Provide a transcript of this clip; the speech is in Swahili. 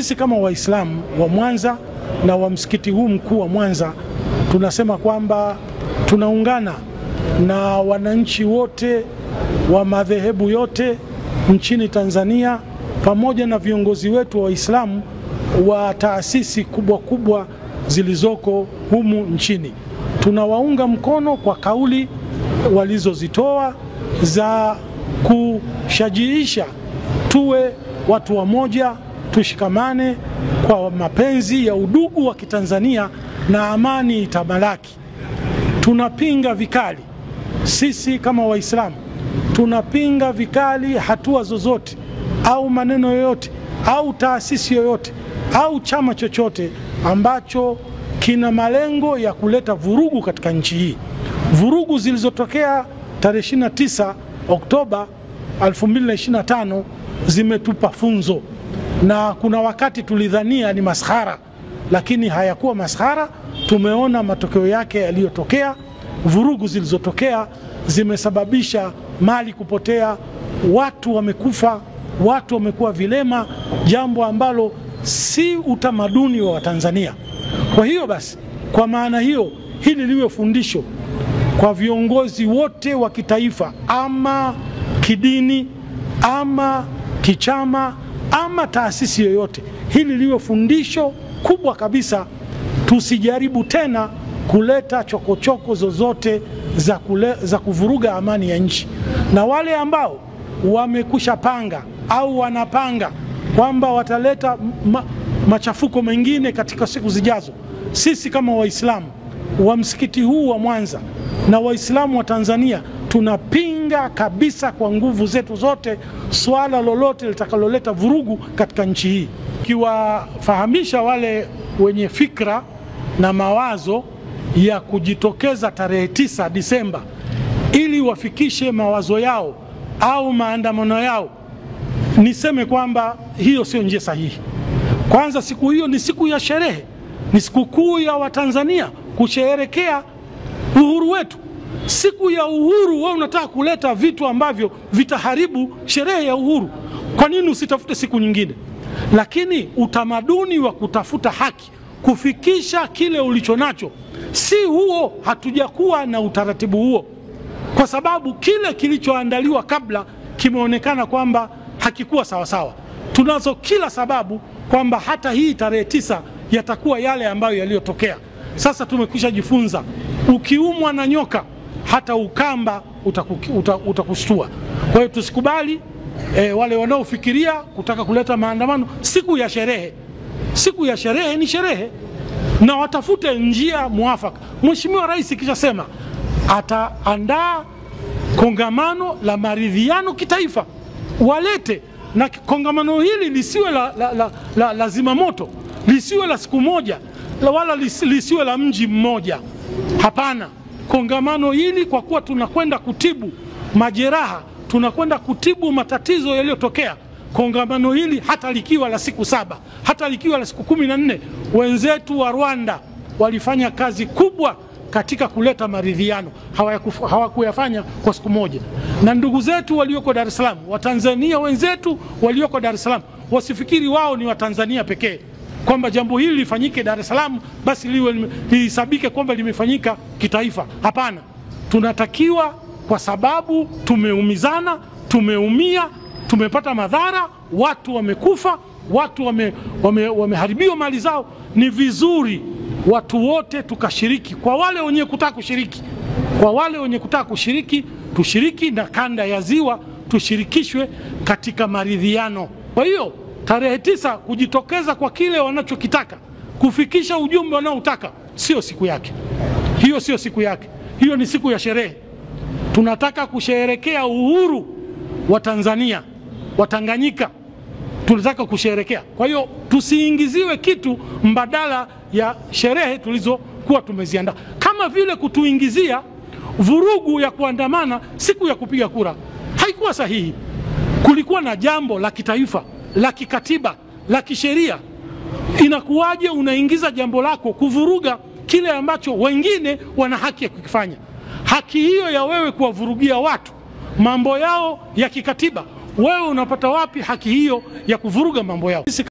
Sisi kama Waislamu wa Mwanza na wa msikiti huu mkuu wa Mwanza tunasema kwamba tunaungana na wananchi wote wa madhehebu yote nchini Tanzania pamoja na viongozi wetu wa Waislamu wa taasisi kubwa kubwa zilizoko humu nchini. Tunawaunga mkono kwa kauli walizozitoa za kushajiisha tuwe watu wamoja, tushikamane kwa mapenzi ya udugu wa Kitanzania na amani itamalaki. Tunapinga vikali, sisi kama Waislamu tunapinga vikali hatua zozote au maneno yoyote au taasisi yoyote au chama chochote ambacho kina malengo ya kuleta vurugu katika nchi hii. Vurugu zilizotokea tarehe 29 Oktoba 2025 zimetupa funzo, na kuna wakati tulidhania ni maskhara, lakini hayakuwa maskhara. Tumeona matokeo yake yaliyotokea. Vurugu zilizotokea zimesababisha mali kupotea, watu wamekufa, watu wamekuwa vilema, jambo ambalo si utamaduni wa Tanzania. Kwa hiyo basi, kwa maana hiyo, hili liwe fundisho kwa viongozi wote wa kitaifa, ama kidini, ama kichama, ama taasisi yoyote. Hili liwe fundisho kubwa kabisa, tusijaribu tena kuleta chokochoko zozote za kuvuruga amani ya nchi. Na wale ambao wamekusha panga au wanapanga kwamba wataleta machafuko mengine katika siku zijazo, sisi kama Waislamu wa msikiti huu wa Mwanza na Waislamu wa Tanzania tunapinga kabisa kwa nguvu zetu zote swala lolote litakaloleta vurugu katika nchi hii. Kiwafahamisha wale wenye fikra na mawazo ya kujitokeza tarehe 9 Disemba ili wafikishe mawazo yao au maandamano yao, niseme kwamba hiyo sio njia sahihi. Kwanza, siku hiyo ni siku ya sherehe, ni sikukuu ya Watanzania kusherehekea uhuru wetu. Siku ya uhuru, wewe unataka kuleta vitu ambavyo vitaharibu sherehe ya uhuru. Kwa nini usitafute siku nyingine? Lakini utamaduni wa kutafuta haki, kufikisha kile ulichonacho, si huo. Hatujakuwa na utaratibu huo, kwa sababu kile kilichoandaliwa kabla kimeonekana kwamba hakikuwa sawa sawa. Tunazo kila sababu kwamba hata hii tarehe 9 yatakuwa yale ambayo yaliyotokea. Sasa tumekwisha jifunza, ukiumwa na nyoka hata ukamba utakushtua. Kwa hiyo tusikubali wale wanaofikiria kutaka kuleta maandamano siku ya sherehe. Siku ya sherehe ni sherehe, na watafute njia muafaka. Mheshimiwa Rais kisha sema ataandaa kongamano la maridhiano kitaifa, walete na kongamano hili lisiwe la zimamoto, lisiwe la siku moja, wala lisiwe la mji mmoja. Hapana, kongamano hili, kwa kuwa tunakwenda kutibu majeraha, tunakwenda kutibu matatizo yaliyotokea, kongamano hili hata likiwa la siku 7, hata likiwa la siku 14, wenzetu wa Rwanda walifanya kazi kubwa katika kuleta maridhiano, hawakuyafanya kwa siku moja. Na ndugu zetu walioko Dar es Salaam, Watanzania wenzetu walioko Dar es Salaam, wasifikiri wao ni Watanzania pekee, kwamba jambo hili lifanyike Dar es Salaam basi liwe lihesabike kwamba limefanyika kitaifa. Hapana, tunatakiwa, kwa sababu tumeumizana, tumeumia, tumepata madhara, watu wamekufa, watu wameharibiwa mali zao, ni vizuri watu wote tukashiriki. Kwa wale wenye kutaka kushiriki, kwa wale wenye kutaka kushiriki, tushiriki, na kanda ya Ziwa tushirikishwe katika maridhiano. Kwa hiyo tarehe 9 kujitokeza kwa kile wanachokitaka, kufikisha ujumbe wanaotaka, sio siku yake. Hiyo sio siku yake. Hiyo ni siku ya sherehe. Tunataka kusherehekea uhuru wa Tanzania, wa Tanganyika. Tunataka kusherehekea. Kwa hiyo tusiingiziwe kitu mbadala ya sherehe tulizokuwa tumeziandaa, kama vile kutuingizia vurugu ya kuandamana siku ya kupiga kura. Haikuwa sahihi. Kulikuwa na jambo la kitaifa, la kikatiba, la kisheria. Inakuwaje unaingiza jambo lako kuvuruga kile ambacho wengine wana haki ya kukifanya? Haki hiyo ya wewe kuwavurugia watu mambo yao ya kikatiba, wewe unapata wapi haki hiyo ya kuvuruga mambo yao?